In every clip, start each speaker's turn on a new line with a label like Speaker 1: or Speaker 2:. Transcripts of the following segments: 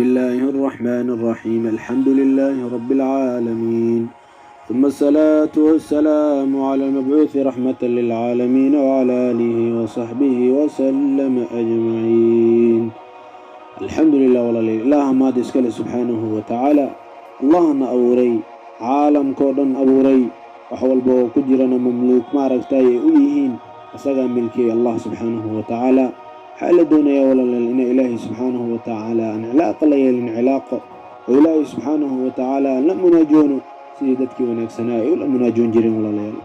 Speaker 1: بسم الله الرحمن الرحيم، الحمد لله رب العالمين، ثم الصلاة والسلام على المبعوث رحمة للعالمين وعلى آله وصحبه وسلم أجمعين. الحمد لله. Walaalayaal, Ilaaha mahad iskale subxaanahu wa tacaala. Allahna abuuray, caalamkao dhan abuuray, wax walba oo ku jirana mamluuk maaragtay ay u yihiin, asagaa milkiyey Allah subxaanahu wa tacaala. Waxaa la doonayaa, walaalayaal, ina Ilaahay subxaanahu wa tacaala aan cilaaqa la yeelin, cilaaqo oo Ilaahay subxaanahu wa tacaala aan la munaajoono sidii dadkii wanaagsanaa ay ula munaajoon jireen, walaalayaal.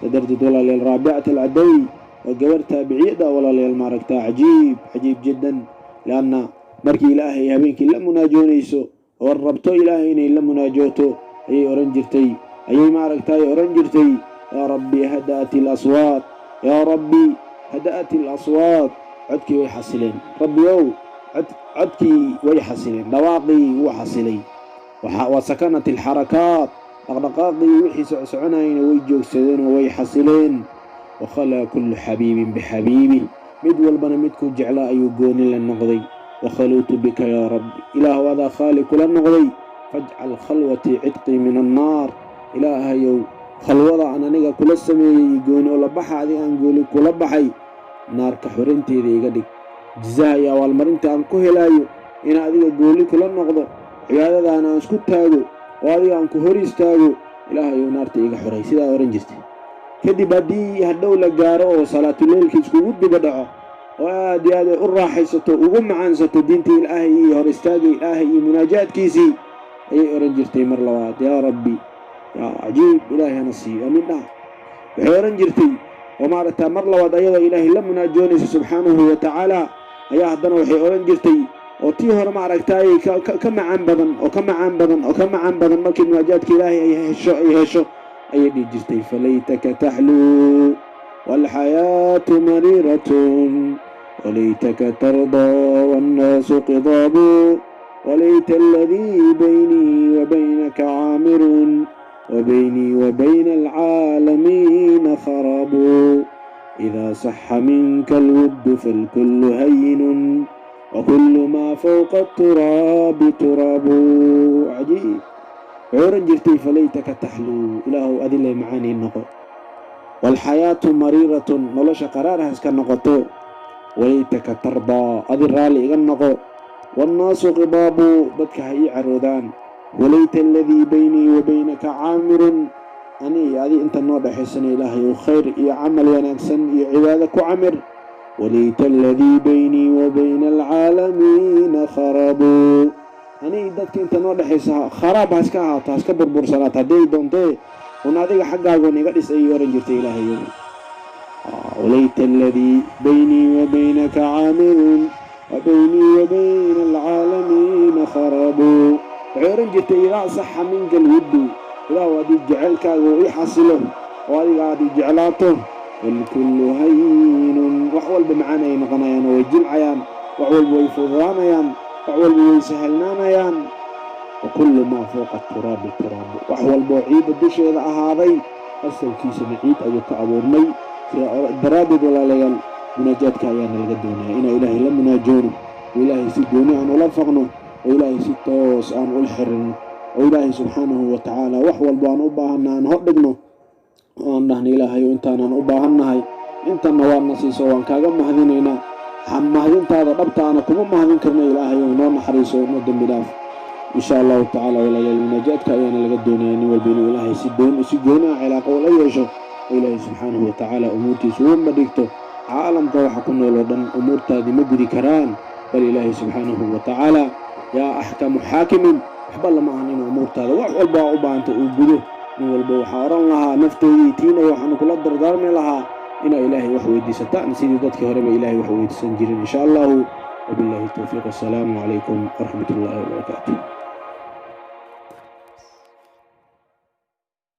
Speaker 1: Saa darteed, walaalayaal, Raabicat Alcadawi waa gabar taabiciyada, walaalayaal, maaragtaa, cajiib, cajiib jiddan, lianna markii Ilaahay habeenkii la munaajoonayso oo rabto Ilaahay inay la munaajooto, ayay oran jirtay, ayay maaragtay oran jirtay: "Yaa Rabbi, hada'at ilaswaat, yaa Rabbi, hada'at ilaswaat." Codkii way xasileen, Rabbi ow, codkii way xasileen, dhawaaqii wuu xasilay. Wa sakanat alxarakaat, dhaqdhaqaaqii wixii socsoconayna way joogsadeen oo way xasileen. Wakhalaa kullu xabiibin bixabiibih, mid walbana midkuu jeclaa ayuu gooni la noqday. Wakhaluutu bika yaa Rabbi, Ilaahu adaa khaali kula noqday. Fajcal khalwatii cidqii min annaar. Ilaahayow, khalwada aan aniga kula sameeyey, gooni oo la baxa adiga aan gooni kula baxay, naarka xorinteeda iga dhig. Jizaha iyo abaalmarinta aan ku helaayo ina adiga gooli kula noqdo, cibaadadaana aan isku taago oo adiga aan ku hor istaago, Ilaahayow, naarta iga xoray. Sidaa ohan jirtay. Kadib haddii hadhow la gaaro oo salaatuleylka iskugu duba dhaco oo aad iyo aad ay u raaxaysato, ugu macaansato diinta Ilaahay iyo hor istaaga Ilaahay iyo munaajaadkiisii, ayay ohan jirtay mar labaad: "Yaa Rabbi." Yaa cajiib, Ilaahay hana siiyo, amiin dhaha. Waxay ohan jirtay oo maaragtaa mar labaad ayadoo Ilaahay la munaajoonaysa subxaanahu wa tacaala ayaa haddana waxay odhan jirtay, oo tii hore maaragtaay ka macaan badan oo ka macaan badan oo ka macaan badan, markii munaajaadka Ilaahay ay hesho ayay dhihi jirtay: "Falaytaka taxluu waalxayaatu mariiratun, walaytaka tardaa wannaasu qidaabu, walayta aladii baynii wa baynaka caamirun, wabaynii wa bayna alcaalamiina kharabu, idaa saxa minka alwuddu falkullu hayinun, wakulu maa fawqa aturaabi turaabu." Cajiib. Waxay oran jirtay: "Falaytaka taxluu," Ilaahow adile macaanii noqo, "waalxayaatu mariiratun," nolosha qaraar haska noqoto, "walaytaka tardaa," adi raalli iga noqo, "wannaasu qidaabu," dadka ha ii caroodaan, "walayta aladii baynii wa baynaka caamirun," ani iyo adi inta noo dhexaysana Ilaahay u khayr iyo camal wanaagsan iyo cibaado ku camir, "walayta aladii baynii wa bayna alcaalamiina kharabu," ani dadka inta noo dhexaysa kharaab ha iska ahaato, ha iska burbursanaato hadday doontee, un adiga xaggaagun iga dhis, ayay oran jirtay. Ilaahayow, "walayta aladii baynii wa baynaka caamirun, wa baynii wa bayna alcaalamiina kharabu." Waxay oran jirtay: "Idaa saxa minka alwuddu," Ilaahu haddii jecelkaaga uu ii xasilo oo adiga aad i jeclaato, "falkullu hayinun," wax walba macaan ay noqonayaan oo way jilcayaan, wax walba way fududaanayaan, wax walba way sahalnaanayaan. "Wa kullu maa fawqa turaabi turaabu," wax walba oo ciidda dusheeda ahaaday asalkiisana ciid ayuu ka abuurmay. Sidaa daraaddeed, walaalayaal, munaajaadka ayaana laga doonaya inaa Ilaahay la munaajoono oo Ilaahay si gooni aan ula faqno oo Ilaahay si toos aan ula xirirno oo Ilaahay subxaanahu wa tacaala wax walba aan u baahanna aan hor dhigno oo aan dhahno: "Ilaahayo, intaanaan u baahannahay, intanna waadna siiso, waan kaaga mahadinaynaa. Mahadintaada dhabtaana kuma mahadin karno. Ilaahay oo noo naxariiso, noo dembi dhaaf." Insha Allahu tacala, walaalayaal, munaajaadka ayaana laga doonaya nin walba inuu Ilaahay si doon si gooni ah cilaaqo ula yeesho oo Ilaahay subxaanahu wa tacaala umuurtiisa uuma dhigto. Caalamka waxa ku nool oo dhan umuurtaadii ma gudi karaan, bal Ilaahay subxaanahu wa tacaala yaa axkamu xaakimin, waxba lama ahan inuu umuurtaada wax walba u baahanta uu gudo. Nin walba waxaa odhan lahaa nafteydii tiina waxaanu kula dardaarmi lahaa inaa Ilaahay wax weydiisataan sidii dadkii horeba Ilaahay wax weydiisan jirin, insha Allahu. Wabillahi towfiiq. Assalaamu calaykum waraxmat ullahi wabarakaatu.